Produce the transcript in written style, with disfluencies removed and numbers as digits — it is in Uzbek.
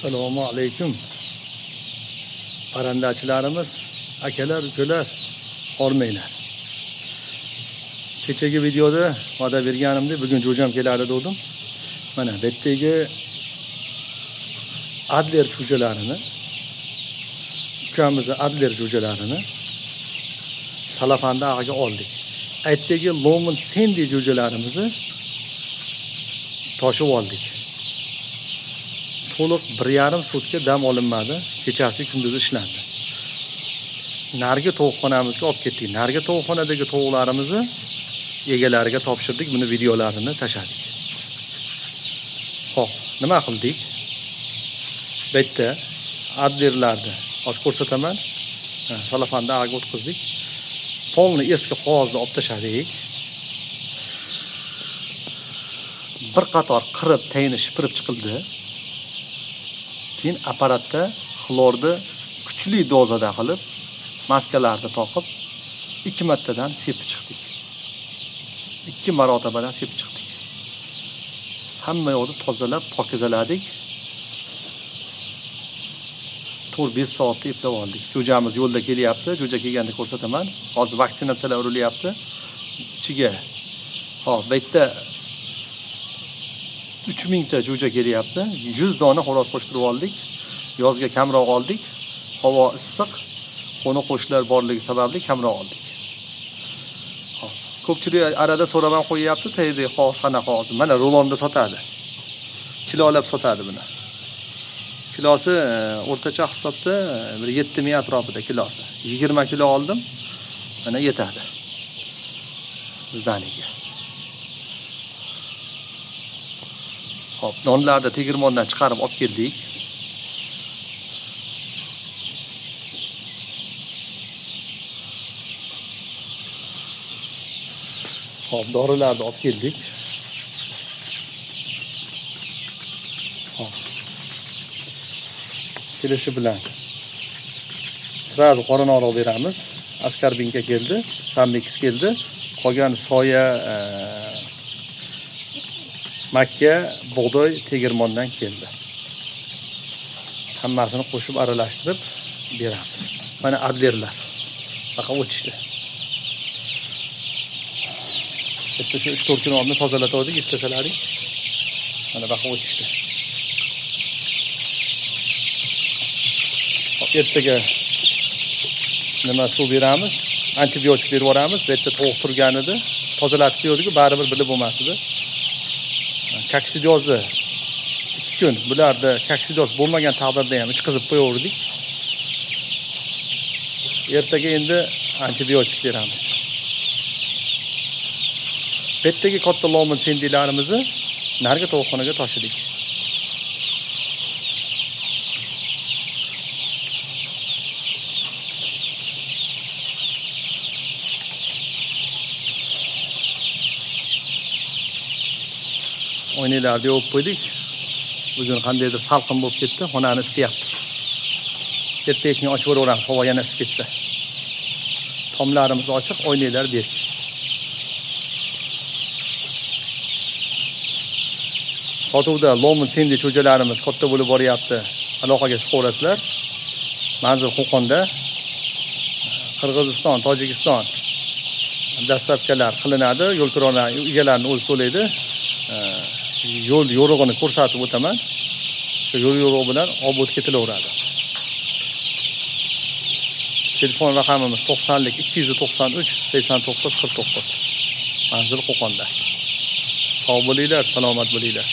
Assalomu alaykum. Parandachilarimiz, akalar, ukalar, hormanglar. Kechagi videoda va'da berganimdek bugun jo'jam keladi dedim. Mana bu yerdagi Adler jo'jalarini, ukamizni Adler jo'jalarini salafanda ag'iga oldik. Aytdagi Lomon Sendi jo'jalarimizni toshib oldik. To'liq 1,5 sutka dam olinmadi. Kechasi kunduzi ishlandi. Narigi tovuqxonamizga olib ketdik. Narigi tovuqxonadagi tovuqlarimizni egalariga topshirdik. Buni videolarini tashladik. Xo'p, nima qildik? Bu yerda Adlerlarni hozir ko'rsataman. Salafanda ag'iga o'tkazdik. Polni eski qog'ozni olib tashladik. Bir qator qirib, tayini shipirib chiqildi. Keyin apparatda xlorni kuchli dozada qilib, maskalarni toqib, 2 martadan sepib chiqdik. 2 marotabadan sepib chiqdik. Hamma yoqni tozalab, pokizaladik. 4-5 soatda eplab oldik. Jo'jamiz yo'lda kelyapti. Jo'ja kelganda ko'rsataman. Hozir vaksinatsiyalar urilyapti. Ichiga. Xo'p, bu yerda 3000 ta jo'ja kelyapti. 100 dona xo'roz qo'shtirib oldik. Yozga kamroq oldik. Havo issiq, qo'ni qo'shnilar borligi sababli kamroq oldik. Xo'p, ko'pchilik arada so'rab ham qo'yyapti, taydi qog'oz qanaqa qog'oz. Mana rulonda sotadi. Kilolab sotadi buni. Kilosi o'rtacha hisobda bir 7000 atrofida kilosi. 20 kilo oldim. Mana yetadi. Zdaniga. Xo'p, nonlarni tegirmondan chiqarib olib keldik. Xo'p, dorilarni olib keldik. Xo'p. Kelishi bilan sразу qorin og'riq beramiz. Askarbinka keldi, Samix keldi. Qolgan soya, makka, bug'doy tegirmondan keldi. Hammasini qo'shib aralashtirib beramiz. Mana Adlerlar. Baqa o'tishdi. Bitta shu 3-4 kun oldin tozalatdik, istasalaring. Mana baqa o'tishdi. Ertaga nima suv beramiz, antibiotik berib yuboramiz. Bu yerda tovuq turgan edi. Tozalatib berdik, baribir bilib bo'lmas edi. Koksidiozni 2 kun bularda koksidioz bo'lmagan taqdirda ham ichqizib qo'yaverdik. Ertaga endi antibiotik beramiz. Bu yerdagi katta lomon sendilarimizni narigi tovuqxonaga toshidik. Oynaklarni yopib qo'ydik. Bugun qandaydir salqin bo'lib ketdi, xonani isityapmiz. Ertaga keyin ochib yuboramiz, havo yana isib ketsa. Tomlarimiz ochiq, oynaklar berk. Sotuvda Lomon Sendi jo'jalarimiz katta bo'lib boryapti. Aloqaga chiqaverasizlar. Manzil Qo'qonda. Qirg'iziston, Tojikiston dastavkalar qilinadi. Yo'l kirona egalarini o'zi to'laydi. Yo'l yo'rig'ini ko'rsatib o'taman. Shu yo'l yo'rig'i bilan obod ketilaveradi. Telefon raqamimiz 90 293 89 49. Manzil Qo'qonda. Sog' bo'linglar, salomat bo'linglar.